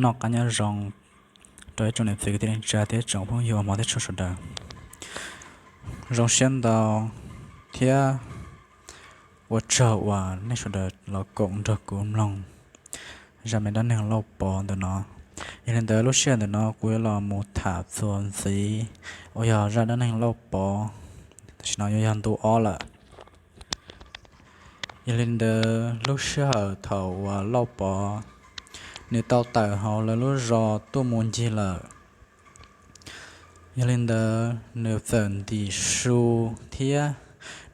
Noj qab nyob zoo rau ib tsoom niam txiv kwv tij neej tsa thiab tsoom phooj ywg uas hmov thiab tshua sawv daws. Zoo siab ntau thiab ua tsaug uas nej sawv daws los koom nrog kuv mloog zaj me dab neeg Lauj Pov ntawm no. Yog li ntawd lub sij hawm ntawm no kuv yuav los mus tham txuas ntxiv uas yog zaj dab neeg Lauj Pov, tam sim no yuav yog ntu ob lawm. Yog li ntawd lub sij hawm thaum uas Lauj Pov nws tau tawm hauv lawv lub zos tuaj mus ncig lawm, yog li ntawd nws txawm ntim su thiab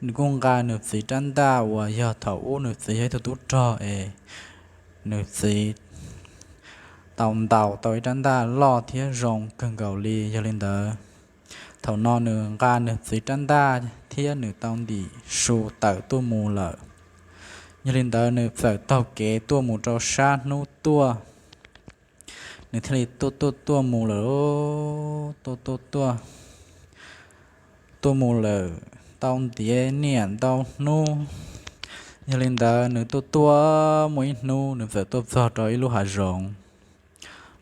nws kuj nqa nws txiv rab ntaj uas yog thaum ub nws txiv yog ib tug tub rog es nws txiv tau ntaus tau ib rab ntaj loj thiab zoo kawg nkaus li. Yog li ntawd thaum no nws nqa nws txiv rab ntaj thiab nws tau ntim su tawm tuaj mus lawm. Yog li ntawd nws txawm taug kev tuaj mus rau sab hnub tuaj. Nws thiaj li tuaj tuaj tuaj mus lawm, tuaj tuaj tuaj tuaj mus lawm tau ntiav niaj ntau hnub. Yog li ntawd nws tuaj tuaj muaj ib hnub nws txawm tuaj txog rau ib lub hav zoov.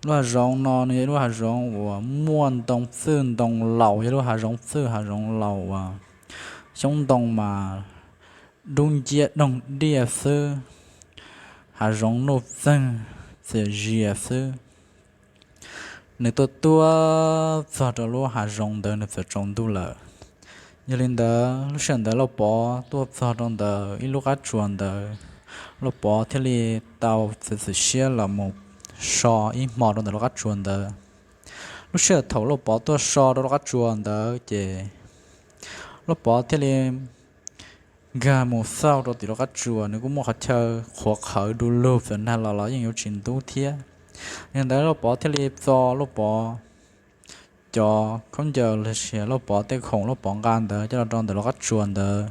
Lub hav zoov no nws yog ib lub hav zoov uas muaj ntoo txwj ntoo laus, yog lub hav zoov txwj hav zoov laus uas xyoob ntoo mas dub nciab doog diaj xwb, hav zoov nuj txeeg txias zias xwb. Nws tuaj tuaj txog rau lub hav zoov ntawd nws txawm tsaus ntuj lawm. Yog li ntawd lub sij hawm ntawd Lauj Pov tuaj txog rau ntawm ib lub qab tsuas ntawd, Lauj Pov thiaj li tau txiav txim siab los mus so ib hmo rau ntawm lub qab tsuas ntawd. Lub sij hawm thaum Lauj Pov tuaj so rau lub qab tsuas ntawd ces Lauj Pov thiaj li nkag mus xauj rau tim lub qab tsuas, nws kuj muaj qhov chaw qhuav qhawv du lug, txawm nag los los yeej yuav tsis ntub thiab. Yog li ntawd Lauj Pov thiaj li txo Lauj Pov cov khaub ncaws los sis Lauj Pov tej khoom Lauj Pov nqa ntawd coj los rau ntawm lub qab tsuas ntawd.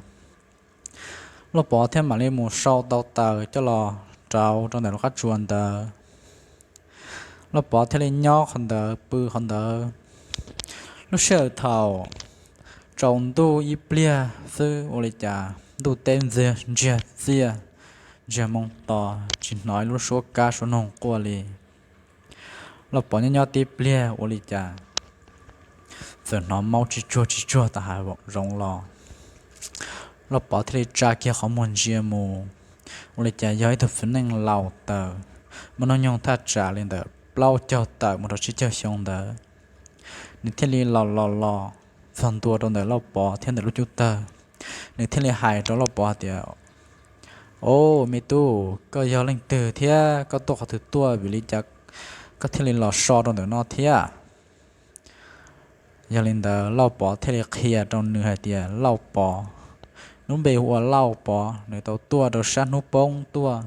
Lauj Pov thiaj mam li mus sau tau taws coj los rauv rau ntawm lub qab tsuas ntawd. Lauj Pov thiaj li nyob qhov ntawd pw qhov ntawd. Lub sij hawm thaum tsaus ntuj ib pliag xwb ua li cas ntuj teb ntsiag txiaj, ntsiag moo to, tsis hnov ib lub suab kab suab noog quaj li. Lauj Pov nyob nyob tib pliag ua li cas txawm hnov maub tsis tsuag tsis tsuag tom hav zoov los. Lauj Pov thiaj li tsa kiag qhov muag ntsia mus, ua li cas yog ib tug txiv neej laus tawm, muaj hnub nyoog thaj tsam li ntawm plaub caug tawm mus rau tsib caug xyoo ntawd. Nws thiaj li los los los txog ntua rau ntawm Lauj Pov thiab ntawm lub cub tawg. Nws thiaj li hais rau Lauj Pov hais tias, Au, me tub, koj yog leej twg thiab koj tuaj qhov twg tuaj, vim li cas koj thiaj li los so rau ntawm no thiab? Yog li ntawd Lauj Pov thiaj li qhia rau nws hais tias Lauj Pov, lub npe hu ua Lauj Pov, nws tau tuaj rau sab hnub poob tuaj.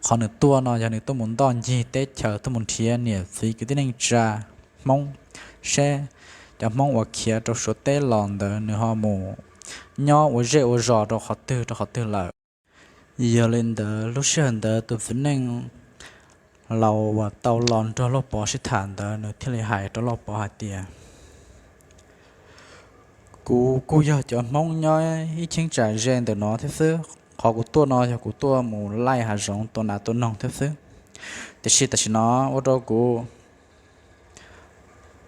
Qhov nws tuaj no yog nws tuaj mus ntoj ncig teb chaws, tuaj mus nrhiav niam txiv kwv tij neej tsa Hmoob, seb cov Hmoob uas khiav rau Suav teb los ntawd nws ho mus nyob ua zej ua zos rau qhov twg rau qhov twg lawm. Yog li ntawd lub sij hawm ntawd tus txiv neej laus uas tau los nrog Lauj Pov sib tham ntawd nws thiaj li hais rau Lauj Pov hais tias, Kuv kuj yog cov Hmoob nyob ib cheeb tsam ze ntawm no thiab xwb. Qhov kuv tuaj no yog kuv tuaj mus laij hav zoov tua nas tua noog thiab xwb. Tiam sis tam sim no ua rau kuv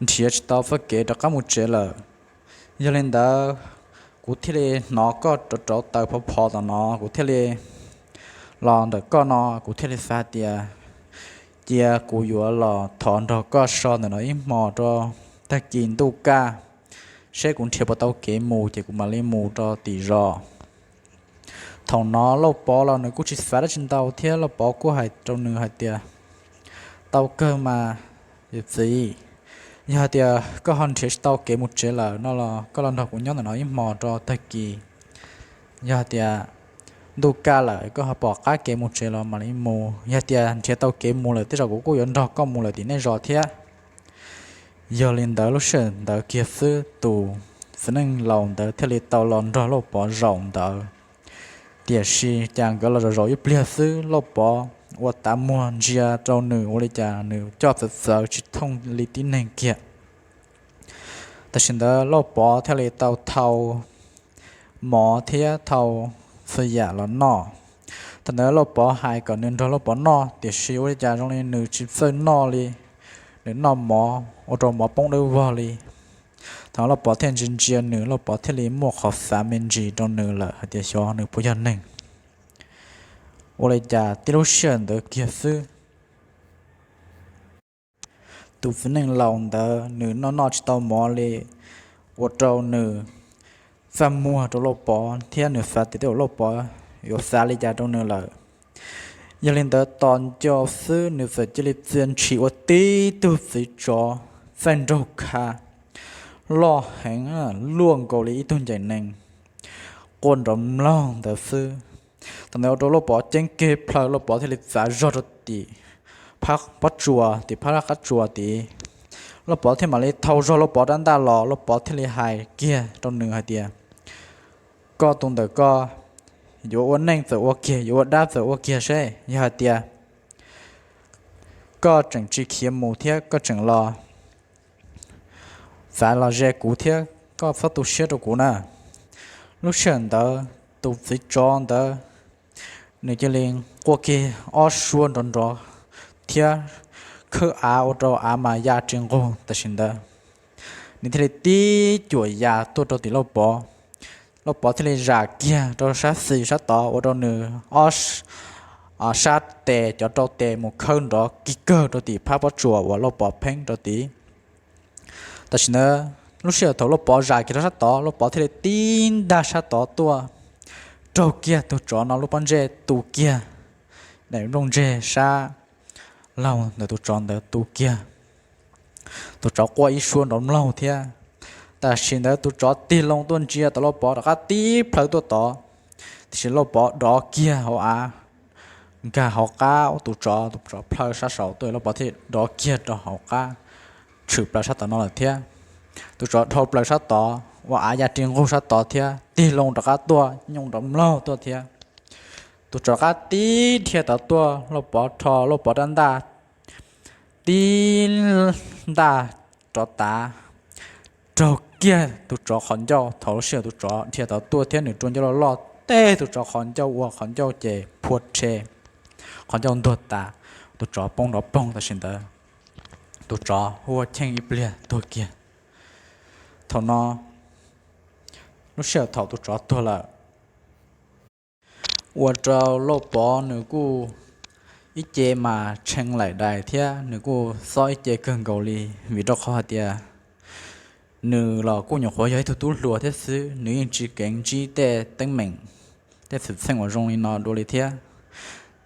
nrhiav tsis tau txoj kev rov qab mus tsev lawm. Yog li ntawd, kuv thiaj li hnov koj rauv rauv taws phov phov tom no, kuv thiaj li los ntawm koj no, kuv thiaj li xav tias cia kuv yuav los thov nrog koj so ntawm no ib hmos rau tag kis ntuj kaj, seb kuv nrhiav puas tau kev mus ces kuv mam li mus rau tim zos. Thaum no Lauj Pov los nws kuj tsis xav dab tsi ntau thiab, Lauj Pov kuj hais rau nws hais tias, Tau kawg mas, yawm txiv, yog hais tias koj ho nrhiav tsis tau kev mus tsev lawm no los koj los nrog kuv nyob ntawm no ib hmos rau tag kis. Yog hais tias ntuj kaj lawm koj ho pom qab kev mus tsev los mam li mus, yog tias nrhiav tau kev mus lawm tej zaum kuv kuj yuav nrog koj mus lawm tim nej zos thiab. Yog li ntawd lub sij hawm ntawd kiag xwb tus txiv neej laus ntawd thiaj li tau los nrog Lauj Pov zaum ntawd. Tiam sis cas nkawd los zaum zaum ib pliag xwb Lauj Pov ua tav muag ntsia rau nws ua li cas nws coj txawv txawv tsis thooj li tib neeg kiag. Tam sim ntawd Lauj Pov thiaj li tau thau mov thiab thau txhua yam los noj. Thaum ntawd Lauj Pov hais kom nws nrog Lauj Pov noj, tiam sis ua li cas zoo li nws tsis txawj noj li, nws noj mov ua rau mov poob dawb vog li. Thaum Lauj Pov thiaj ntsia ntsia nws, Lauj Pov thiaj li muaj qhov xav me ntsis rau nws lawm hais tias xyov nws puas yog neeg. Ua li cas tib lub sij hawm ntawd kiag xwb, tus txiv neej laus ntawd nws noj noj tsis tau mov li, ua rau nws txaj muag rau Lauj Pov thiab nws xav tias tej zaum Lauj Pov yuav xav li cas rau nws lawm. Yog li ntawd tos nco xwb nws txawm cia li txia ntshis ua tib tug txiv tsov txaij nraug kha loj heev luaj nkaus li ib tug ncaim nees quaj nrov mloog ntawd xwb. Thaum ntawd ua rau Lauj Pov ceeb kiag plhaw, Lauj Pov thiaj li txav zog rau tim phab pob tsuas, tim phab qab tsuas tid. Lauj Pov thiaj mam li thau zog Lauj Pov rab ntaj los, Lauj Pov thiaj li hais kiag rau nws hais tias, koj tus ntawm koj yuav ua neej txawm ua kiag, yuav ua dab txawm ua kiag seb, yog hais tias koj tseem tsis khiav mus thiab koj tseem los xav los ze kuv thiab, koj txhob tu siab rau kuv na. Lub sij hawm ntawd tus txiv tsov ntawd nws cia li quaj kiag ob suab nrov nrov thiab khawb av ua rau av mas ya ris nqug tam sim ntawd. Nws thiaj li tib cuam ya tuaj rau tim Lauj Pov. Lauj Pov thiaj li zam kiag rau sab xis sab tod ua rau nws ob sab tes cov rau tes mus khawb nrov kig kawg rau tim phab pob tsuas uas Lauj Pov pheeb rau tid. Tam sim ntawd lub sij hawm thaum Lauj Pov zam kiag rau sab tod, Lauj Pov thiaj li tib ntaj sab tod tuaj raug kiag tus tsov no lub pob ntseg tu kiag, daim nplooj ntseg sab laug ntawm tus tsov ntawd tu kiag. Tus tsov quaj ib suab nrov mloog thiab. Tam sim ntawd tus tsov tig loo tuaj ntsia tau Lauj Pov rov qab tib plhaw tuaj tod, tiam sis Lauj Pov dov kiag hauv av, nkag hauv qab tus tsov, tus tsov plhaw sab saud tuaj, Lauj Pov thiaj dov kiag rau hauv qab, tshwm plaws sab tom no lawm thiab. Tus tsov dhau plaws sab tod ua av ya ris nqug sab tod thiab tig loo rov qab tuaj nyooj nrov mloog tuaj thiab. Tus tsov rov qab tib dhia tod tuaj, Lauj Pov rho Lauj Pov rab ntaj tib ntaj rov tav raug kiag tus tsov qhov ncauj. Thaum lub sij hawm tus tsov dhia tod tuaj thiab nws rua ncauj loj loj teb tus tsov qhov ncauj ua qhov ncauj ces phua rhe, qhov ncauj ntuag tas, tus tsov poob nrov poog tam sim ntawd. Tus tsov hu ua cheej ib pliag tuag kiag. Thaum no lub sij hawm thaum tus tsov tuag lawm, ua rau Lauj Pov nws kuj ib ce mas tshee laim dais thiab nws kuj xob ib ce kawg nkaus li, vim rau qhov hais tias nws los kuj nyuam qhuav yog ib tug tub hluas thiab xwb, nws yeej tsis keev ntsib tej teeb meem, tej xwm txheej uas zoo li no dua li thiab.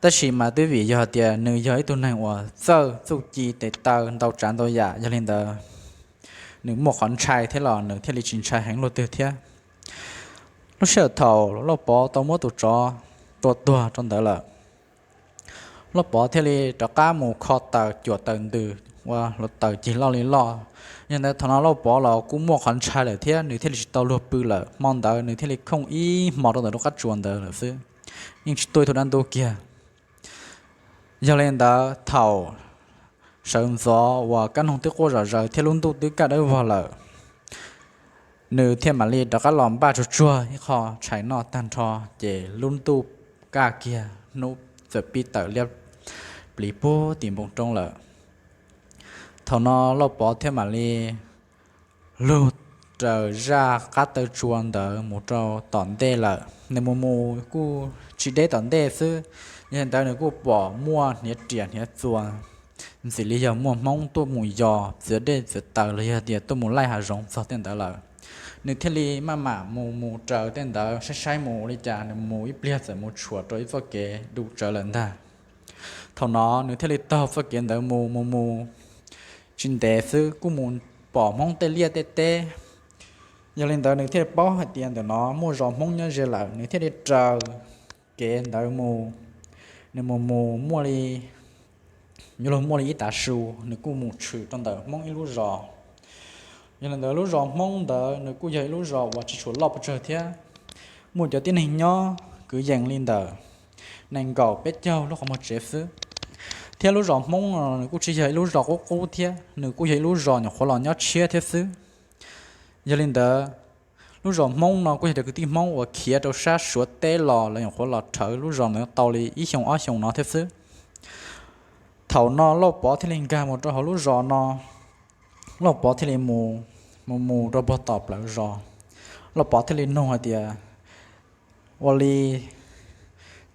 Tab sis mas twb vim yog tias nws yog ib tug neeg uas txawj txuj ci tes taw ntau tsav ntau yam, yog li ntawd nws muaj qhov ntshai thiab los nws thiaj li tsis ntshai heev luaj twg thiab. Lub sij hawm thaum Lauj Pov tau muab tus tsov tua tuag rau ntawd lawm, Lauj Pov thiaj li rov qab mus kho taws cuam taws ntws ua hluav taws cig loj li loj. Yog ntawd thaum no Lauj Pov los kuj muaj qhov ntshai lawm thiab nws thiaj li tsis tau luag pw lawm, hmo ntawd nws thiaj li khooj ib hmo rau ntawm lub qab tsuas ntawd lawm xwb, yeej tsis tuaj ib tug dab ntub kiag. Yog li ntawd thaum sawv ntxov uas kab noog twb quaj zom zaws thiab lub ntuj twb kaj dawb vog lawm, nws thiaj mam li rov qab los npaj tsuag tsuag ib qho tshais noj tag nrho, ces lub ntuj kaj kiag, hnub txawm pib tawm liab pliv puag tim npoo roob lawm. Thaum no Lauj Pov thiaj mam li lug raws zaj qab taw tsua ntawd mus rau tom ntej lawm. Nws mus mus kuj tsis deb tom ntej xwb, yog li ntawd nws kuj pom muaj hniav riam hniav txuas, ntxim li yog muaj Hmoob tuaj mus yos txiav dej txiav taws los yog tias tuaj mus laij hav zoov txog tej ntawd lawm. Nws thiaj li maj mam mus mus raws tej ntawd, saib saib mus ua li cas, nws mus ib pliag txawm mus tshuam rau ib txoj kev dub tsawv lawm ntag. Thaum no nws thiaj li taug txoj kev ntawd mus mus mus, tsis ntev xwb kuj mus pom Hmoob tej liaj tej teb. Yog li ntawd nws thiaj li paub hais tias ntawm no muaj zos Hmoob nyob ze lawm, nws thiaj li raws kev ntawd mus. Nws mus mus muaj li, yuav luag muaj li ib tav su, nws kuj mus tshwm rau ntawm Hmoob ib lub zos. Yog li ntawd lub zos Hmoob ntawd nws kuj yog ib lub zos uas tsis tshua loj pes tsawg thiab, muaj cov tib neeg nyob kwv yees li ntawm nees nkaum peb caug lub qhov muag tsev xwb. Thiab lub zos Hmoob no nws kuj tsis yog ib lub zos qub qub thiab, nws kuj yog ib lub zos nyuam qhuav los nyob tshiab thiab xwb. Yog li ntawd, Lub zos Hmoob no kuj yog cov kwv tij Hmoob uas khiav rau sab Suav teb los, lawv nyuam qhuav los rhawv lub zos ntawd tau li ib xyoo ob xyoos no thiab xwb. Thaum no Lauj Pov thiaj li nkag mus rau hauv lub zos no. Lauj Pov thiaj li mus, mus mus rau puag tom plawv zos. Lauj Pov thiaj li nug hais tias, ua li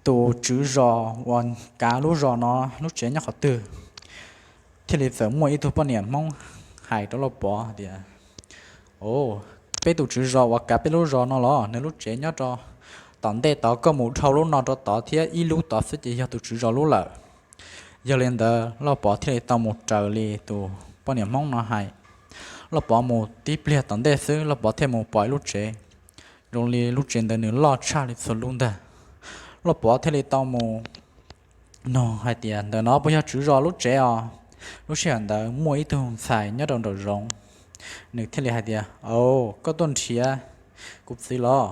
tus tswv zos uas kav lub zos no lub tsev nyob qhov twg? Thiaj li txawm muaj ib tug poj niam Hmoob hais rau Lauj Pov tias, o, peb tus tswv zos uas kav peb lub zos no los nws lub tsev nyob rau tom ntej tod, koj mus dhau lub no rau tod thiab ib lub tod xwb ces yog tus tswv zos lub lawm. Yog li ntawd Lauj Pov thiaj li tau mus raws li tus poj niam Hmoob no hais. Lauj Pov mus tib pliag tom ntej xwb Lauj Pov thiaj mus pom ib lub tsev, zoo li lub tsev ntawd nws loj tshaj li txhua lub ntag. Lauj Pov thiaj li tau mus nug hais tias, ntawm no puas yog tswv zos lub tsev os? Lub sij hawm ntawd muaj ib tug ntxhais nyob rau nraum zoov, nws thiaj li hais tias, o, koj tuaj nrhiav kuv txiv los?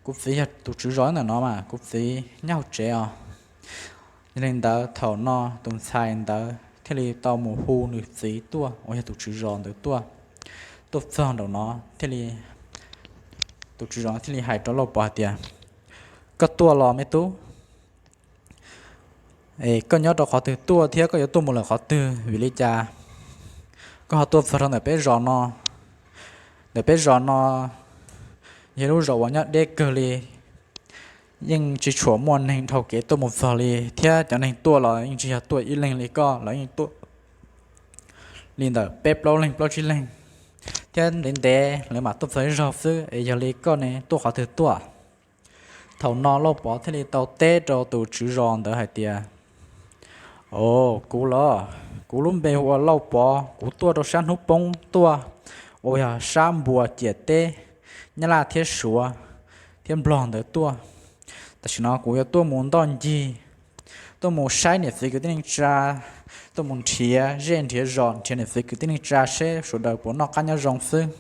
Kuv txiv yog tus tswv zos ntawm no mas, kuv txiv nyob hauv tsev os. Yog li ntawd thaum no tus ntxhais ntawd thiaj li tau mus hu nws txiv tuaj uas yog tus tswv zos ntawd tuaj. Tuaj txog nraum no thiaj li, tus tswv zos thiaj li hais rau Lauj Pov hais tias, koj tuaj los me tub? Es koj nyob rau qhov twg tuaj thiab koj yuav tuaj mus lawm qhov twg? Vim li cas koj ho tuaj txog rau ntawm peb zos no? Ntawm peb zos no yog lub zos uas nyob deb kawg li, yeej tsis tshua muaj neeg dhau kev tuaj mus txog li, thiab cov neeg tuaj los yeej tsis yog tuaj ib leeg li koj, lawv yeej tuaj li ntawm peb plaub leeg plaub tsib leeg, thiab ntev ntev lawv mam tuaj txog ib zaug xwb. Es yog li koj ne tuaj qhov twg tuaj? Thaum no Lauj Pov thiaj li tau teb rau tus tswv zos ntawd hais tias, o, kuv los, kuv lub npe hu ua Lauj Pov, kuv tuaj rau sab hnub poob tuaj, uas yog sab npua ciam teb Nyab Laj thiab Suav thiab Nplog ntawd tuaj. Tam sim no kuv yuav tuaj mus ntoj ncig, tuaj mus saib niam txiv kwv tij neej tsa, tuaj mus nrhiav zej nrhiav zos nrhiav niam txiv kwv tij neej tsa seb sawv daws puas noj qab nyob zoo xwb.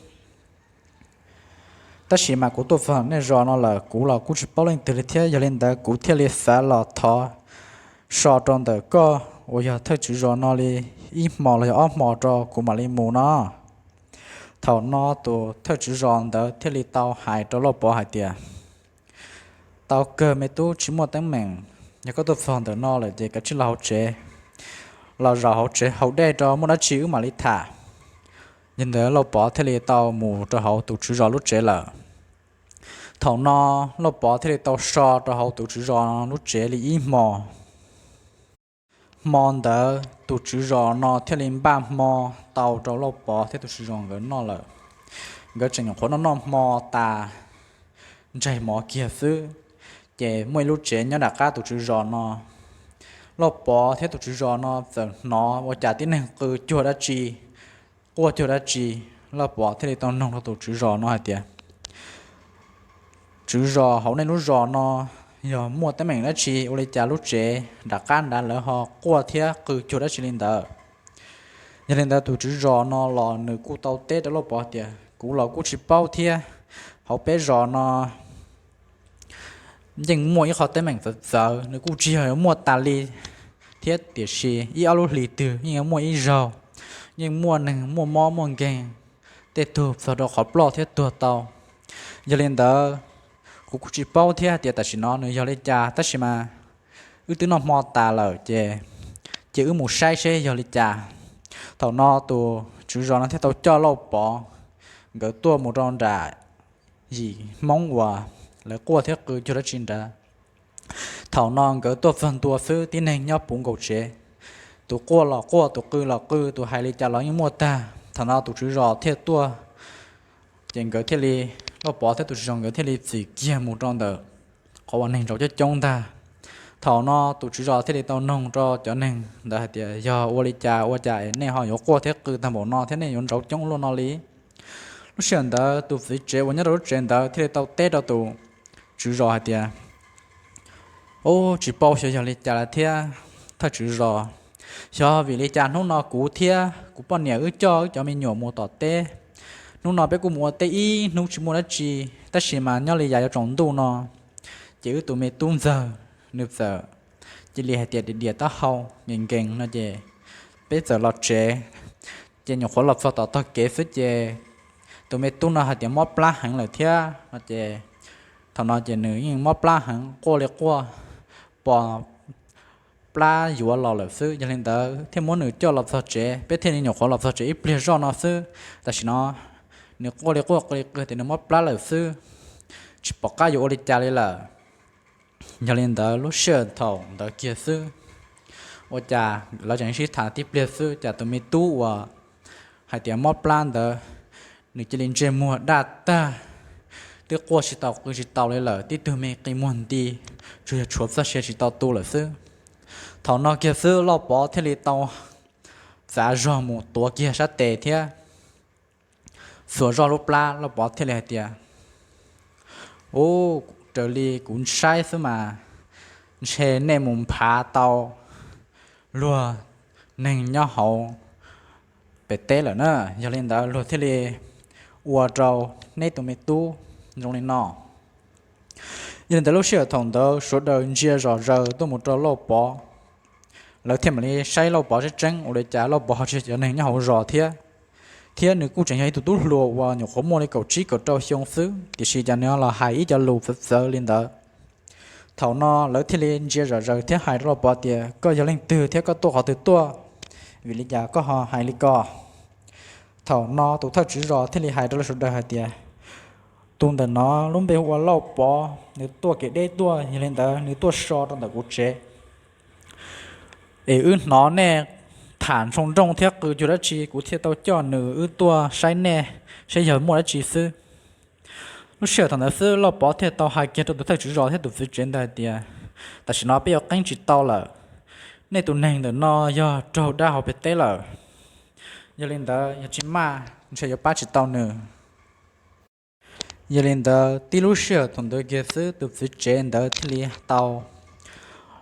Tab sis mas kuv tuaj txog nej zos no lawm kuv los kuj tsis paub leej twg li thiab, yog li ntawd kuv thiaj li xav los thov so rau ntawm koj uas yog thawj tswv zos no li ib hmo los yog ob hmo rau kuv mam li mus no. Thaum no tus thawj tswv zos ntawd thiaj li tau hais rau Lauj Pov hais tias, tau kawg me tub, tsis muaj teeb meem, yog koj tuaj txog ntawm no lawm ces kav tsij los hauv tsev, los zaum hauv tsev haus dej rau, muaj dab tsi wb mam li tham. Yog li ntawd Lauj Pov thiaj li tau mus rau hauv tus tswv zos lub tsev lawm. Thaum no Lauj Pov thiaj li tau so rau hauv tus tswv zos lub tsev li ib hmo. Hmo ntawd tus tswv zos no thiaj li npaj hmo tau rau Lauj Pov thiab tus tswv zos nkawd noj lawm. Nkawd tseem nyuam qhuav noj noj hmo tas ntsais mov kiag xwb, ces muaj ib lub tsev nyob nram qab tus tswv zos no. Lauj Pov thiab tus tswv zos no txawm hnov ua cas tib neeg qw cuag dab tsi, quaj cuag dab tsi. Lauj Pov thiaj li tau nug rau tus tswv zos no hais tias, tswv zos, hauv nej lub zos no yog muaj teeb meem dab tsi, ua li cas lub tsev nram qab nrad lawv ho quaj thiab qw cuag dab tsi li ntawd? Yog li ntawd tus tswv zos no los nws kuj tau teb rau Lauj Pov tias, kuv los kuj tsis paub thiab, hauv peb zos no yeej muaj ib qho teeb meem txawv txawv, nws kuj tsis yog muaj tas li thiab, tiam sis ib ob lub hlis twg yeej muaj ib zaug, yeej muaj neeg muaj mob muaj nkeeg, tej tug txog rau qhov ploj thiab tuag tau. Yog li ntawd kuv kuj tsis paub thiab hais tias tam sim no nws yog li cas, tab sis mas wb twb noj hmo tas lawm ces, ces wb mus saib seb yog li cas. Thaum no tus tswv zos no thiaj tau coj Lauj Pov nkawd tuaj mus rau nram yim Hmoob uas lawv quaj thiab qw cuag dab tsi nrad. Thaum no nkawd tuaj txog ntua xwb tib neeg nyob puv nkaus tsev, tus quaj los quaj, tus qw los qw, tus hais li cas los yeej muaj tag. Thaum no tus tswv zos thiaj tuaj, ces nkawd thiaj li, Lauj Pov thiab tus tswv zos nkawd thiaj li txim kiag mus rau ntawm qhov uas neeg ntsauv coob coob ntag. Thaum no tus tswv zos thiaj li tau noog rau cov neeg ntawd hais tias, yog ua li cas ua cas nej ho yuav quaj thiab qw tag npaum no thiab nej yuav ntsauv coob luaj no li? Lub sij hawm ntawd tus txiv tsev uas nyob rau lub tsev ntawd thiaj li tau teb rau tus tswv zos hais tias, ub, tsis paub xyov yog li cas lawm thiab thawj tswv zos. Xyov vim li cas hnub no kuv thiab kuv poj niam wb coj wb cov me nyuam mus tom teb. Hnub no peb kuj mus ua teb ib hnub tsis muaj dab tsi, tab sis mas nyob li yam yuav tsaus ntuj no, ces wb tus me tub ntxawg nws txawm cia li hais tias diam diam taub hau nkees nkees no ces peb txawm los tsev. Ces nyuam qhuav los txog tom tog kev xwb ces tus me tub no hais tias mob plab heev lawm thiab no ces thaum no ces nws yeej mob plab heev, quaj li quaj, pos plab yuav los lawm xwb. Yog li ntawd thiaj muab nws coj los txog tsev, peb thiaj li nyuam qhuav los txog tsev ib pliag zoj no xwb. Tam sim no nws quaj li quaj li qw tias nws mob plab lawm xwb, tsis pom qab yuav ua li cas li lawm. Yog li ntawd lub sij hawm thaum ntawd kiag xwb, ua cas lawv tseem sib tham tib pliag xwb cas tus me tub uas hais tias mob plab ntawd, nws cia li ntsej muag daj tag, twb quaj tsis tau qw tsis tau li lawm, tib tug me qi muag nti, tsuas yog tshuav txoj sia tsis tau tu lawm xwb. Thaum no kiag xwb Lauj Pov thiaj li tau txav zog mus tuav kiag sab tes thiab xuas zoj lub plab, Lauj Pov thiaj li hais tias, Ub, raws li kuv saib xwb mas ntshe nej mus nphav tau luag neeg nyob hauv pem teb lawm na, yog li ntawd luag thiaj li ua rau neb tus me tub zoo li no. Yog li ntawd lub sij hawm thaum ntawd sawv daws ntsia zom zaws tuaj mus rau Lauj Pov, lawv thiaj mam li saib Lauj Pov tseeb tseeb ua li cas Lauj Pov ho tsis yog cov neeg nyob hauv zos thiab, thiab nws kuj tseem yog ib tug tub hluas uas nyuam qhuav muaj li kaum tsib kaum rau xyoo xwb, tiam sis cas nws los hais ib co lus txawv txawv li ntawd. Thaum no lawv thiaj li ntsia zom zaws thiab hais rau Lauj Pov tias, Koj yog leej twg thiab koj tuaj qhov twg tuaj? Vim li cas koj ho hais li ko? Thaum no tus thawj tswv zos thiaj li hais rau lawv sawv daws hais tias, Tus ntawm no lub npe hu ua Lauj Pov, nws tuaj kev deb tuaj, yog li ntawd nws tuaj so rau ntawm kuv tsev. Es wb hnov nej tham ntshoo nrooj thiab qw cuag dab tsi, kuv thiaj tau coj nws wb tuaj saib nej, saib yog muaj dab tsi xwb. Lub sij hawm thaum ntawd xwb Lauj Pov thiaj tau hais kiag rau tus thawj tswv zos thiab tus txiv tsev ntawd hais tias, Tam sim no peb yuav qeeb tsis tau lawm. Nej tus neeg ntawm no yog raug dab hauv pem teb lawm. Yog li ntawd yog tsis maj ntshe yuav pab tsis tau nws. Yog li ntawd tib lub sij hawm thaum ntawd kiag xwb tus txiv tsev ntawd thiaj li tau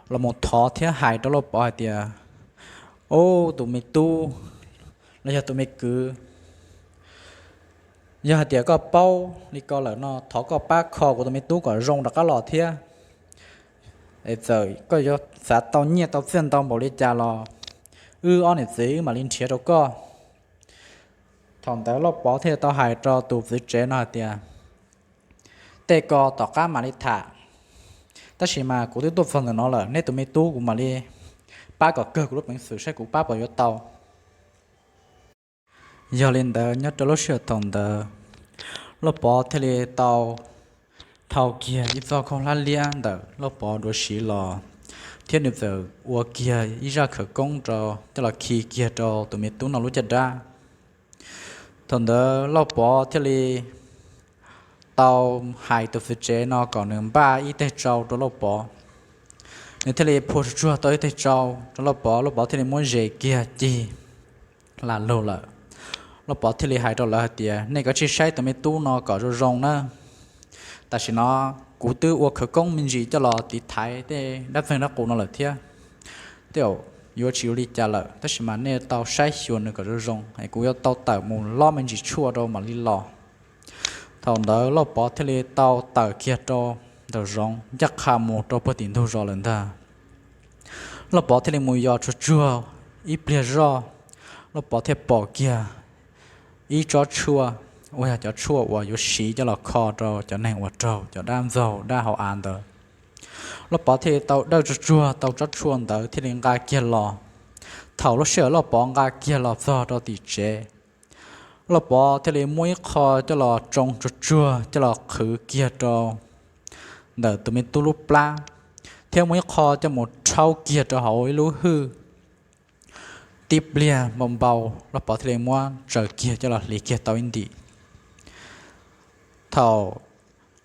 los mus thov thiab hais rau Lauj Pov hais tias, Ub, tus me tub los yog tus me kwv, yog hais tias koj paub li ko lawm no thov koj pab kho kuv tus me tub kom zoo rov qab los thiab. Es txawm koj yuav xav tau nyiaj tau txiaj ntau npaum li cas los wb ob niam txiv wb mam li nrhiav rau koj. Thaum ntawd Lauj Pov thiaj tau hais rau tus txiv tsev no hais tias, Tej ko tom qab mam li tham, tab sis mas kuv twb tuaj txog ntawm no lawm, neb tus me tub kuv mam li pab kom kawg kuv lub peev xwm saib kuv pab puas yuav tau. Yog li ntawd nyob rau lub sij hawm thaum ntawd Lauj Pov thiaj li tau thau kiag ib txoj khaub hlab liab ntawm Lauj Pov duav siv los, thiab nws txawm ua kiag ib zaj khawv koob rau coj los khi kiag rau tus me tub no lub caj dab. Thaum ntawd Lauj Pov thiaj li tau hais tus txiv tsev no kom nws npaj ib teg tsau rau Lauj Pov. Nws thiaj li phua tsuag tsuag tau ib teg tsau rau Lauj Pov, Lauj Pov thiaj li muab zes kiag cig lam lug lawm. Lauj Pov thiaj li hais rau lawv hais tias, Nej kav tsij saib tus me tub no kom zoo zoo na. Tam sim no kuv twb ua khawv koob me ntsis coj los tiv thaiv tej dab txeeg dab qus no lawm thiab. Tej zaum yuav tsis ua li cas lawm, tab sis mas nej tau saib xyuas nws kom zoo zoo es kuv yuav tau tawm mus lob me ntsis tshuaj rau mam li los. Thaum ntawd Lauj Pov thiaj li tau tawm kiag rau ntawm zoov ncaj qha mus rau puag tim ntug zos lawm ntag. Lauj Pov thiaj li mus yos tsuag tsuag ib pliag zoj, Lauj Pov thiaj pom kiag ib tsob tshuaj uas yog cov tshuaj uas yuav siv coj los kho rau cov neeg uas raug cov dab ntxaug dab hauv av ntawd. Lauj Pov thiaj li tau dawj tsuag tsuag tau tsob tshuaj ntawd thiaj li nqa kiag los. Thaum lub sij hawm Lauj Pov nqa kiag los txog rau tim tsev, Lauj Pov thiaj li muab ib qho coj los tsoo tsuag tsuag coj los qhwv kiag rau ntawm tus me tub lub plab, thiab muab ib qho coj mus rhaub kiag rau hauv ib lub hwj. Tib pliag npau npau, Lauj Pov thiaj li muab tsaws kiag coj los hliv kiag tau ib ntim. Thaum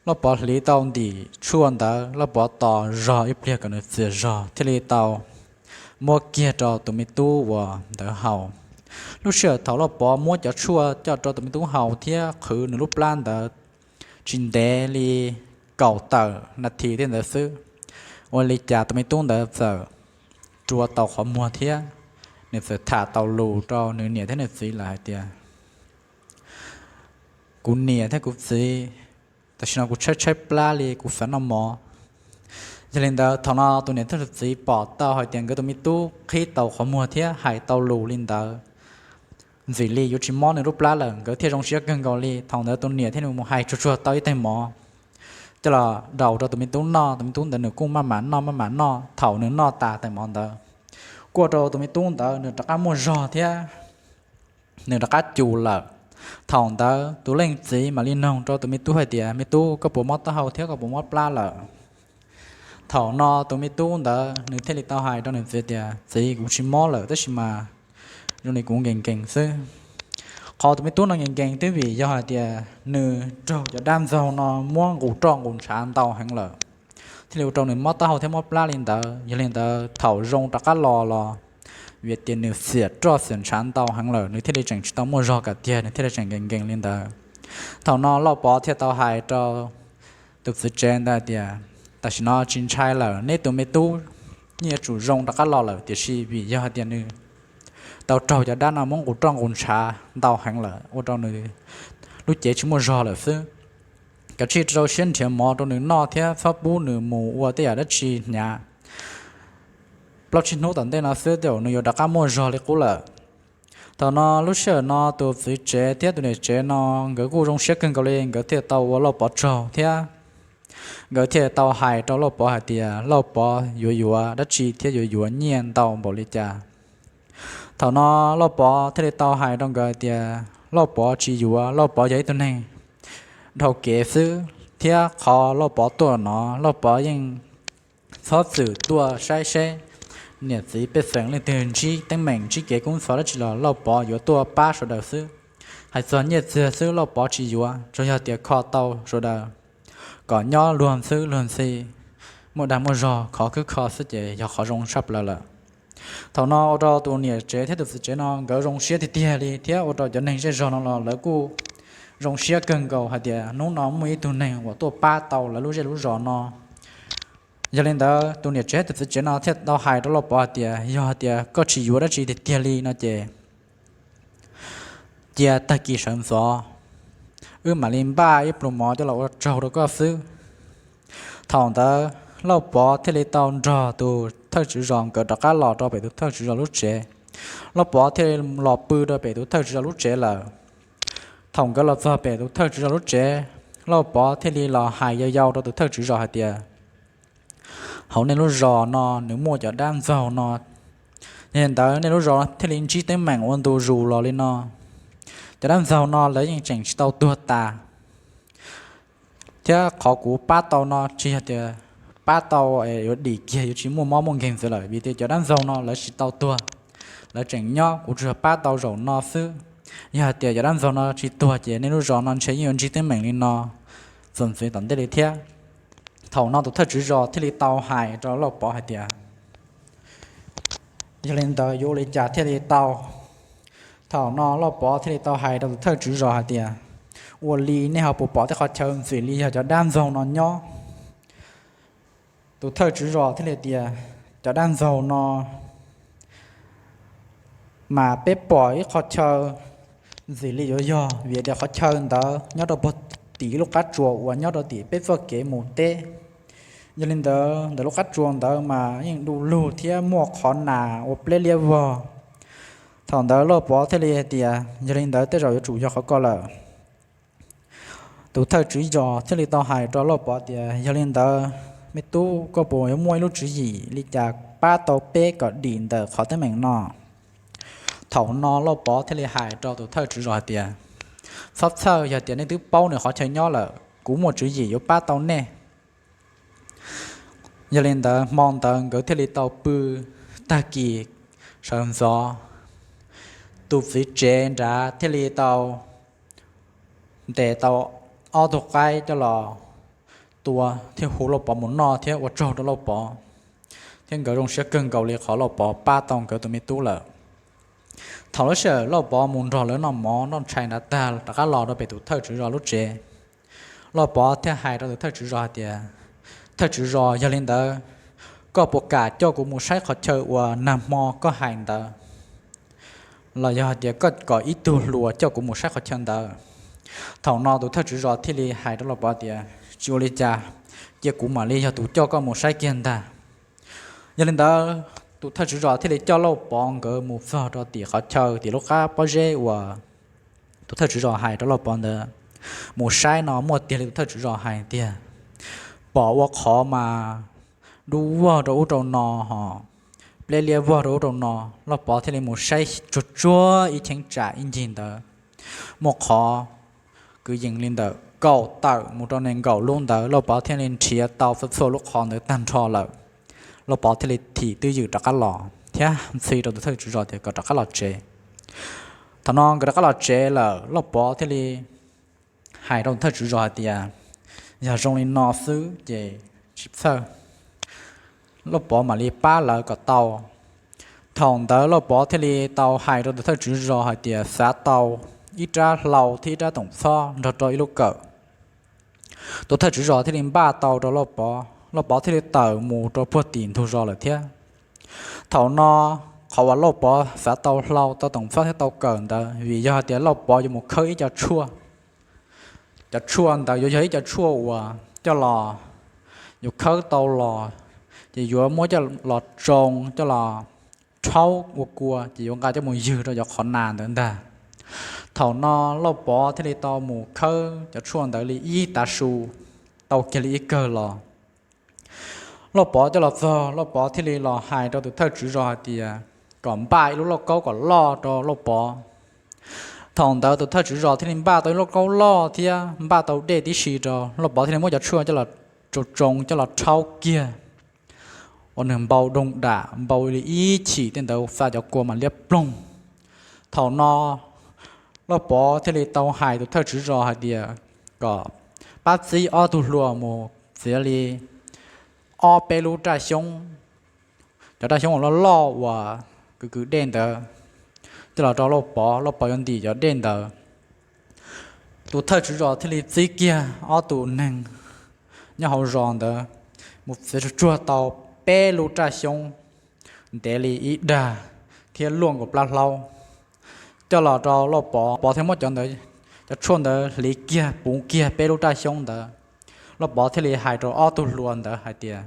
Lauj Pov hliv tau ntim tshuaj ntawd, Lauj Pov tos zog ib pliag kom nws txias zog thiaj li tau muab kiag rau tus me tub uas ntawd haus. Lub sij hawm thaum Lauj Pov muab cov tshuaj coj rau tus me tub haus thiab qhwv nws lub plab ntawd tsis ntev li kaum tawm nas this tej ntawd xwb, ua li cas tus me tub ntawd txawm rua tau qhov muag thiab nws txawm tham tau lus rau nws niam thiab nws txiv lawm hais tias, Kuv niam thiab kuv txiv, tam sim no kuv tshaib tshaib plab li, kuv xav noj mov. Yog li ntawd thaum no tus niam thiab tus txiv pom tau hais tias nkawd tus me tub qhib tau qhov muag thiab hais tau lus li ntawd, ntxim li yuav tsis mob nws lub plab lawm. Nkawd thiaj zoo siab kawg nkaus li. Thaum ntawd tus niam thiaj li mus hais tsuag tsuag tau ib teg mov coj los daus rau tus me tub noj. Tus me tub ntawd nws kuj maj mam noj maj mam noj. Thaum nws noj tas tais mov ntawd, kuj ua rau tus me tub ntawd nws rov qab muaj zog thiab nws rov qab cum lawm. Thaum ntawd tus leej txiv mam li noog rau tus me tub hais tias, me tub, koj puas mob taub hau thiab koj puas mob plab lawm? Thaum no tus me tub ntawd nws thiaj li tau hais rau nws txiv tias, txiv, kuv tsis mob lawm tab sis mas zoo li kuv nkees nkees xwb. Qhov tus me tub no nkees nkees twb vim yog hais tias nws raug cov dab ntxaug no muab nqus roj nqus ntshav ntau heev lawm, thiaj li ua rau nws mob taub hau thiab mob plab li ntawd. Yog li ntawd thaum zoo rov qab los los vim tias nws xiam roj xiam ntshav ntau heev lawm, nws thiaj li tseem tsis tau muaj zog kom tiag, nws thiaj li tseem nkees nkees li ntawd. Thaum no Lauj Pov thiaj tau hais rau tus txiv tsev ntawd tias, tam sim no tsis ntshai lawm, neb tus me tub yeej yuav tsum zoo rov qab los lawm, tiam sis vim yog hais tias nws tau raug cov dab no muab nqus roj nqus ntshav ntau heev lawm ua rau nws lub cev tsis muaj zog lawm xwb. Kav tsij rau siab nrhiav mov rau nws noj thiab txhob pub nws mus ua tej yam dab tsi hnyav. Plaub tsib hnub tom ntej no xwb tej zaum nws yuav rov qab muaj zog li qub lawm. Thaum no lub sij hawm no tus txiv tsev thiab tus niam tsev no nkawd kuj zoo siab kawg nkaus li, nkawd thiaj tau ua Lauj Pov tsaug thiab nkawd thiaj tau hais rau Lauj Pov hais tias Lauj Pov yuav yuav dab tsi thiab yuav yuav nyiaj ntau npaum li cas. Thaum no Lauj Pov thiaj li tau hais rau nkawd hais tias Lauj Pov tsis yuav, Lauj Pov yog ib tug neeg dhau kev xwb, thiab qhov Lauj Pov tuaj no Lauj Pov yeej txhob txwm tuaj saib seb niam txiv pej xeem leej twg ntsib teeb meem ntsib kev kub ntxhov dab tsi los Lauj Pov yuav tuaj pab sawv daws xwb. Hais txog nyiaj txiag xwb Lauj Pov tsis yuav, tsuas yog tias kho tau sawv daws kom nyob luag ntxhi luag ntxhi, muaj dag muaj zog, khov khwb kho xwb ces yog qhov zoo tshaj plaws lawm. Thaum no ua rau tus niam tsev thiab tus txiv tsev no nkawd zoo siab tiag tiag li thiab ua rau cov neeg zej zog no los lawv kuj zoo siab kawg nkaus hais tias hnub no muaj ib tug neeg uas tuaj pab tau lawv lub zej lub zos no. Yog li ntawd tus niam tsev thiab tus txiv tsev no thiaj tau hais rau Lauj Pov hais tias yog hais tias koj tsis yuav dab tsi tiag tiag li no ces cia tag kis sawv ntxov wb mam li npaj ib pluas mov coj los ua tsaug rau koj xwb. Thaum ntawd Lauj Pov thiaj li tau nrog tus thawj tswv zos nkawd rov qab los rau pem tus thawj tswv zos lub tsev. Lauj Pov thiaj li los pw rau pem tus thawj tswv zos lub tsev lawm. Thaum nkawd los txog pem tus thawj tswv zos lub tsev, Lauj Pov thiaj li los hais yau yau rau tus thawj tswv zos hais tias hauv nej lub zos no nws muaj cov dab ntxaug no. Yog li ntawd nej lub zos thiaj li ntsib teeb meem ua ntu zus los li no. Cov dab ntxaug no lawv yeej tseem tsis tau tuag tas, thiab qhov kuv pab tau no tsis yog tias pab tau yuav dim kiag yuav tsis muaj mob muaj nkeeg ntxiv lawm, vim tias cov dab ntxaug no lawv tsis tau tuag, lawv tseem nyob, kuv tsuas yog pab tau zaum no xwb. Yog hais tias cov dab ntxaug no tsis tuag ces nej lub zos no ntshe yeej yuav ntsib teeb meem li no txuas ntxiv tom ntej li thiab. Thaum no tus thawj tswv zos thiaj li tau hais rau Lauj Pov hais tias yog li ntawd yuav ua li cas thiaj li tau? Thaum no Lauj Pov thiaj li tau hais rau tus thawj tswv zos hais tias ua li nej ho puas pom tej qhov chaw ntxim li yog cov dab ntxaug no nyob? Tus thawj tswv zos thiaj li tias cov dab ntxaug no mas peb pom ib qhov chaw ntxim li yuav yog, vim tias qhov chaw ntawd nyob rau puag tim ib lub qab tsuas uas nyob rau tim peb txoj kev mus teb. Yog li ntawd ntawm lub qab tsuas ntawd mas yeej du lug thiab muaj qhov nas ua pleb liab vog. Thaum ntawd Lauj Pov thiaj li hais tias yog li ntawd tej zaum yuav tsum yog qhov ko lawm. Tus thawj tswv zos thiaj li tau hais rau Lauj Pov tias yog li ntawd me tub, koj puas yuav muaj ib lub tswv yim li cas pab tau peb kom dim ntawm qhov teeb meem no? Thaum no Lauj Pov thiaj li hais rau tus thawj tswv zos hais tias txhob txhawj, yog tias nej twb paub nws qhov chaw nyob lawm, kuv muaj tswv yim yuav pab tau nej. Yog li ntawd hmo ntawd nkawd thiaj li tau pw tag kis sawv ntxov. Tus txiv tsev nrad thiaj li tau ntes tau ob tug qaib coj los tua thiab hu Lauj Pov mus noj thiab ua tsaug rau Lauj Pov, thiab nkawd zoo siab kawg nkaus li qhov Lauj Pov pab tau nkawd tus me tub lawm. Thaum lub sij hawm Lauj Pov mus nrog lawv noj mov noj tshais nrad tag rov qab los rau pem tus thawj tswv zos lub tsev, Lauj Pov thiaj hais rau tus thawj tswv zos hais tias thawj tswv zos, yog li ntawd koj puas kam coj kuv mus saib qhov chaw uas nag hmo koj hais ntawd, los yog hais tias koj kom ib tug hluas coj kuv mus saib qhov chaw ntawd? Thaum no tus thawj tswv zos thiaj li hais rau Lauj Pov tias tsis ua li cas, cia kuv mam li yog tus coj koj mus saib kiag ntag. Yog li ntawd tus thawj tswv zos thiaj li coj Lauj Pov nkawd mus txog rau tim qhov chaw tim lub qab pob zeb uas tus thawj tswv zos hais rau Lauj Pov ntawd. Mus saib no muaj tiag li tus thawj tswv zos hais tiag, pom ua qhov mas dub vog rau ub rau no ho pleb liab vog rau ub rau no. Lauj Pov thiaj li mus saib tsuag tsuag ib cheeb tsam ib ncig ntawd, muaj qhov kwv yees li ntawm kaum tawm mus rau nees nkaum lub ntawd, Lauj Pov thiaj li nrhiav tau txhua txhua lub qhov ntawd tag nrho lawm. Lauj Pov thiaj li thim twj ywm rov qab los thiab ntxhi rau tus thawj tswv zos tias kom rov qab los tsev. Thaum no nkawd rov qab los tsev lawm, Lauj Pov thiaj li hais rau tus thawj tswv zos hais tias, yog zoo li no xwb ces tsis txhawj, Lauj Pov mam li pab lawv kom tau. Thaum ntawd Lauj Pov thiaj li tau hais rau tus thawj tswv zos hais tias xav tau ib rab hlau thiab ib rab toom txhob nrog rau ib lub kawm. Tus thawj tswv zos thiaj li npaj tau rau Lauj Pov, Lauj Pov thiaj li tawm mus rau puag tim ntug zos lawm thiab. Thaum no qhov uas Lauj Pov xav tau hlau, tau toom txhob thiab tau kawm ntawd vim yog hais tias Lauj Pov yuav mus khawb ib co tshuaj. Cov tshuaj ntawd yuav yog ib co tshuaj uas coj los, yuav khawb tau los ces yuav muab coj los tsoo, coj los rhaub ua kua ces yuav nqa coj mus ywg rau cov qhov nas ntawd ntag. Thaum no Lauj Pov thiaj li tau mus khawb cov tshuaj ntawd li ib tav su, tau kiag li ib kawg los. Lauj Pov coj los txog, Lauj Pov thiaj li los hais rau tus thawj tswv zos hais tias kom npaj ib lub lauj kaub kom loj rau Lauj Pov. Thaum ntawd tus thawj tswv zos thiaj li npaj tau ib lub lauj kaub loj thiab npaj tau dej tib si rau Lauj Pov, thiaj li muab cov tshuaj coj los tsoo tsoo coj los rhaub kiag ua nws npau doog dam, npau li ib chim tej ntawd, xa cov kua mas liab ploog. Thaum no Lauj Pov thiaj li tau hais tus thawj tswv zos hais tias kom pab txib ob tug hluas mus txiav li ob peb lub raj xyoob, cov raj xyoob uas loj loj uas kwv kwv dej ntawd, coj los rau Lauj Pov, Lauj Pov yuav ntim cov dej ntawd. Tus thawj tswv zos thiaj li txib kiag ob tug neeg nyob hauv zos ntawd mus txiav tsuag tsuag tau peb lub raj xyoob ntev li ib dag thiab luaj nkaus plab hlaub, coj los rau Lauj Pov. Pov thiaj muab cov ntawd, cov tshuaj ntawd hliv kiag puv kiag peb lub raj xyoob ntawd. Lauj Pov thiaj li hais rau ob tug hluas ntawd hais tias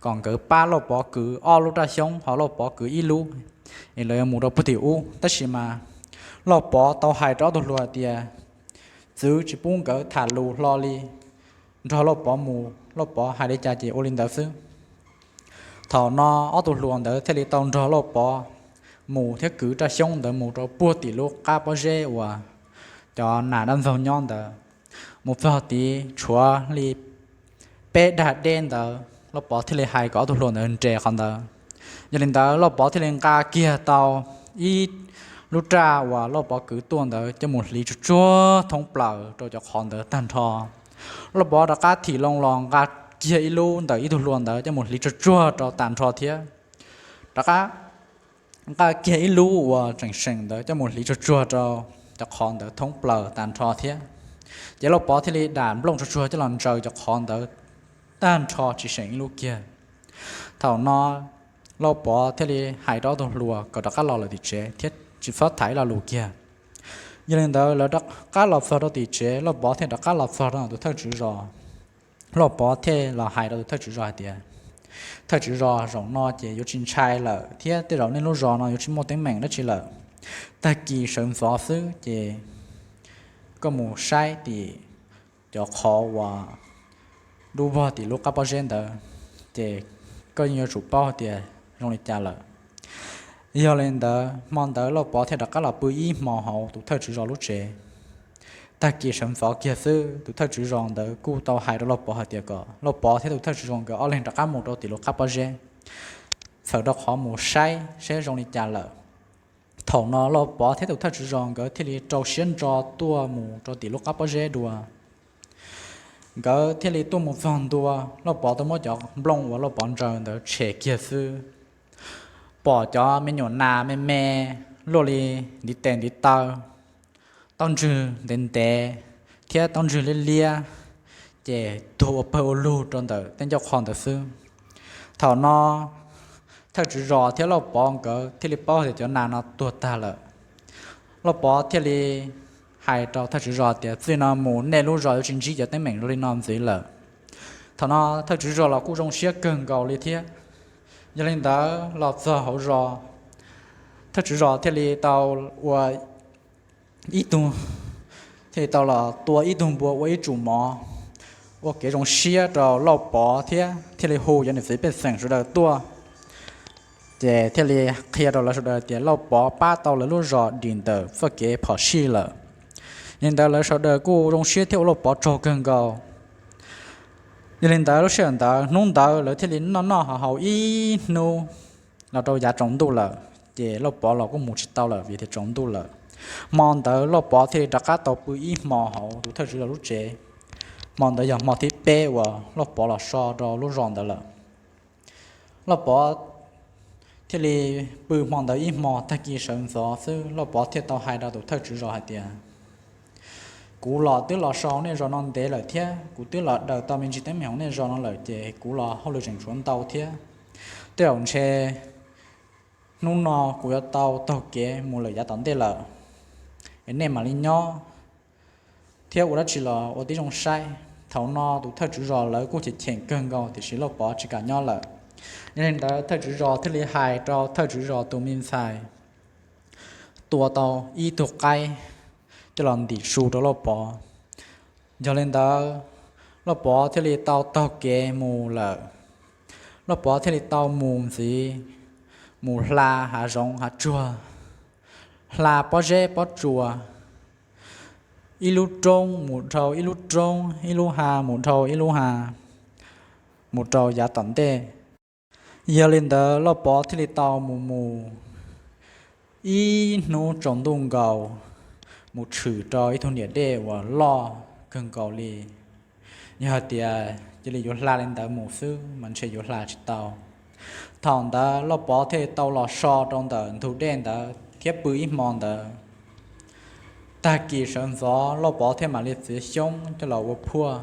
kom nkawd pab Lauj Pov kwv ob lub raj xyoob ho Lauj Pov kwv ib lub, es lawv yuav mus rau puag tim ub. Tab sis mas Lauj Pov tau hais rau ob tug hluas hais tias txwv tsis pub nkawd tham lus hlo li, nrog Lauj Pov mus, Lauj Pov hais li cas ces ua li ntawd xwb. Thaum no ob tug hluas ntawd thiaj li tau nrog Lauj Pov mus thiab kwv raj xyoob ntawd mus rau puag tim lub qab pob zeb uas cov nas dab ntxaug nyob ntawd. Mus txog tid tshuav li peb dag deb ntawd, Lauj Pov thiaj li hais kom ob tug hluas ntawd nres qhov ntawd. Yog li ntawd Lauj Pov thiaj li nqa kiag tau ib lub raj uas Lauj Pov kwv tuaj ntawd coj mus hliv tsuag tsuag thoob plaws rau cov qhov ntawd tag nrho. Lauj Pov rov qab thim loo los nqa kiag ib lub ntawm ib tug hluas ntawd coj mus hliv tsuag tsuag rau tag nrho thiab. Rov qab nqa kiag ib lub uas tseem seem ntawd coj mus hliv tsuag tsuag rau cov qhov ntawd thoob plaws tag nrho thiab. Ces Lauj Pov thiaj li dam nplooj tsuag tsuag coj los ntsaws cov qhov ntawd tag nrho tsis seem ib lub kiag. Thaum no Lauj Pov thiaj li hais rau ob tug hluas kom rov qab los lawm tim tsev thiab tsis txhob tham ib lo lus kiag. Yog li ntawd lawv rov qab los txog rau tim tsev, Lauj Pov thiaj rov qab los txog rau ntawm tus thawj tswv zos. Lauj Pov thiaj los hais rau tus thawj tswv zos hais tias, thawj tswv zos, zaum no ces yuav tsis ntshai lawm thiab tej zaum nej lub zos no yuav tsis muaj teeb meem dab tsi lawm. Tag kis sawv ntxov xwb ces koj mus saib tim cov qhov uas dub vog tim lub qab pob zeb ntawd, ces koj yeej yuav tsum paub hais tias zoo li cas lawm. Yog li ntawd hmo ntawd Lauj Pov thiaj rov qab los pw ib hmo hauv tus thawj tswv zos lub tsev. Tag kis sawv ntxov kiag xwb tus thawj tswv zos ntawd kuj tau hais rau Lauj Pov hais tias kom Lauj Pov thiab tus thawj tswv zos nkawd ob leeg rov qab mus rau tim lub qab pob zeb, txhawm rau qhov mus saib saib zoo li cas lawm. Thaum no Lauj Pov thiab tus thawj tswv zos nkawd thiaj li rau siab ntso tuaj mus rau tim lub qab pob zeb dua. Nkawd thiaj li tuaj mus txog ntua, Lauj Pov tau muab cov nplooj uas Lauj Pov ntsaws ntawd tshem kiag xwb, pom cov me nyuam nas me me luaj li ntiv tes ntiv taw, taub ntswg ntev ntev thiab taub ntswg liab liab, ces tuag ua pawg ua lug rau ntawm tej ncauj qho ntawd xwb. Thaum no thawj tswv zos thiab Lauj Pov nkawd thiaj li paub tias cov nas no tuag tag lawm. Lauj Pov thiaj li hais rau thawj tswv zos tias, txij no mus nej lub zos yuav tsis ntsib cov teeb meem zoo li no ntxiv lawm. Thaum no thawj tswv zos los kuj zoo siab kawg nkaus li thiab. Yog li ntawd los txog hauv zos, thawj tswv zos thiaj li tau ua ib tug, thiaj li tau los tua ib tug npua ua ib tsum mov, ua kev zoo siab rau Lauj Pov thiab thiaj li hu cov niam txiv pej xeem sawv daws tuaj. Ces thiaj li qhia rau lawv sawv daws tias Lauj Pov pab tau lawv lub zos dim ntawm txoj kev phom sij lawm. Yog li ntawd lawv sawv daws kuj zoo siab thiab ua Lauj Pov tsaug kawg nkaus. Yog li ntawd lub sij hawm ntawd hnub ntawd lawv thiaj li noj noj haus haus ib hnub los rau yav tsaus ntuj lawm, ces Lauj Pov los kuj mus tsis tau lawm vim tias tsaus ntuj lawm. Hmo ntawd Lauj Pov thiaj li rov qab tau pw ib hmo hauv tus thawj tswv zos lub tsev. Hmo ntawd yog hmo thib peb uas Lauj Pov los so rau lub zos ntawd lawm. Lauj Pov thiaj li pw hmo ntawd ib hmo, tag kis sawv ntxov xwb Lauj Pov thiaj tau hais rau tus thawj tswv zos hais tias, kuv los twb los so nej zos no ntev lawm thiab kuv twb los daws tau me ntsis teeb meem hauv nej zos no lawm, ces kuv los hauj lwm tseem tshuav ntau thiab. Tej zaum ntshe hnub no kuv yuav tau taug kev mus lawm yav tom ntej lawm, es nej mam li nyob thiab ua dab tsi los ua tib zoo saib. Thaum no tus thawj tswv zos lawv kuj cheem cheem kawg nkaus tiam sis Lauj Pov tsis kam nyob lawm. Yog li ntawd thawj tswv zos thiaj li hais rau thawj tswv zos tus me ntxhais tua tau ib tug qaib coj los ntim su rau Lauj Pov. Yog li ntawd Lauj Pov thiaj li tau taug kev mus lawm. Lauj Pov thiaj li tau mus ntxiv, mus hla hav zoov hav tsuag, hla pob zeb pob tsuas, ib lub roob mus dhau ib lub roob, ib lub hav mus dhau ib lub hav, mus rau yav tom ntej. Yog li ntawd Lauj Pov thiaj li tau mus mus ib hnub tsaus ntuj nkaus, mus tshwm rau ib tug niam dej uas loj kawg nkaus li. Yog hais tias cia li yuav hla li ntawd mus xwb mas ntshe yuav hla tsis tau. Thaum ntawd Lauj Pov thiaj li tau los so rau ntawm ntug dej ntawd thiab pw ib hmo ntawd. Tag kis sawv ntxov Lauj Pov thiaj mam li txiav xyoob coj los ua phuaj.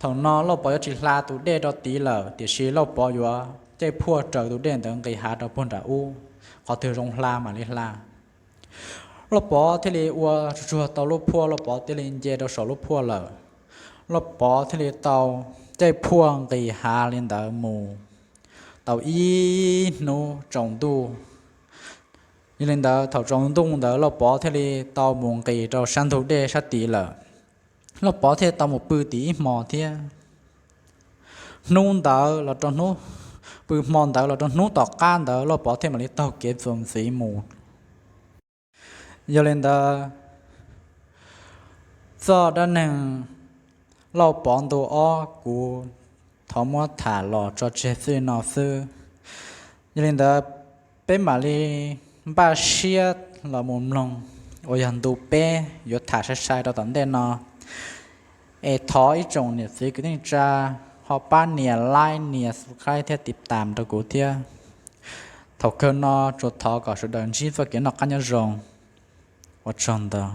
Thaum no Lauj Pov yuav tsis hla tus dej rau tid lawm, tiam sis Lauj Pov yuav caij phuaj raws tus dej ntawd nqis hav rau puag nram ub, qhov twg zoo hla mam li hla. Lauj Pov thiaj li ua tsuag tsuag tau lub phuaj, Lauj Pov thiaj li nce rau saum lub phuaj lawm. Lauj Pov thiaj li tau caij phuaj nqis hav li ntawd mus tau ib hnub tsaus ntuj. Yog li ntawd thaum tsaus ntuj ntawd Lauj Pov thiaj li tau mus nqis rau sab ntug dej sab tid lawm. Lauj Pov thiaj li tau mus pw tim ib hmo thiab. Hnub ntawd los rau hnub, pw hmo ntawd los rau hnub tom qab ntawd Lauj Pov thiaj mam li taug kev txuas ntxiv mus. Yog li ntawd, txoj dab neeg Lauj Pov ntu ob kuv thov muab tham los tso tseg txij no xwb. Yog li ntawd, peb mam li npaj siab los mus mloog uas yog ntu peb yuav tham sai sai rau tom ntej no. Es thov ib tsoom niam txiv kwv tij neej tsa ho pab nias like, nias subscribe thiab tiv tam rau kuv thiab. Thaum kawg no tsuas thov kom sawv daws ntsib txoj kev noj qab nyob zoo. Ua tsaug ntau.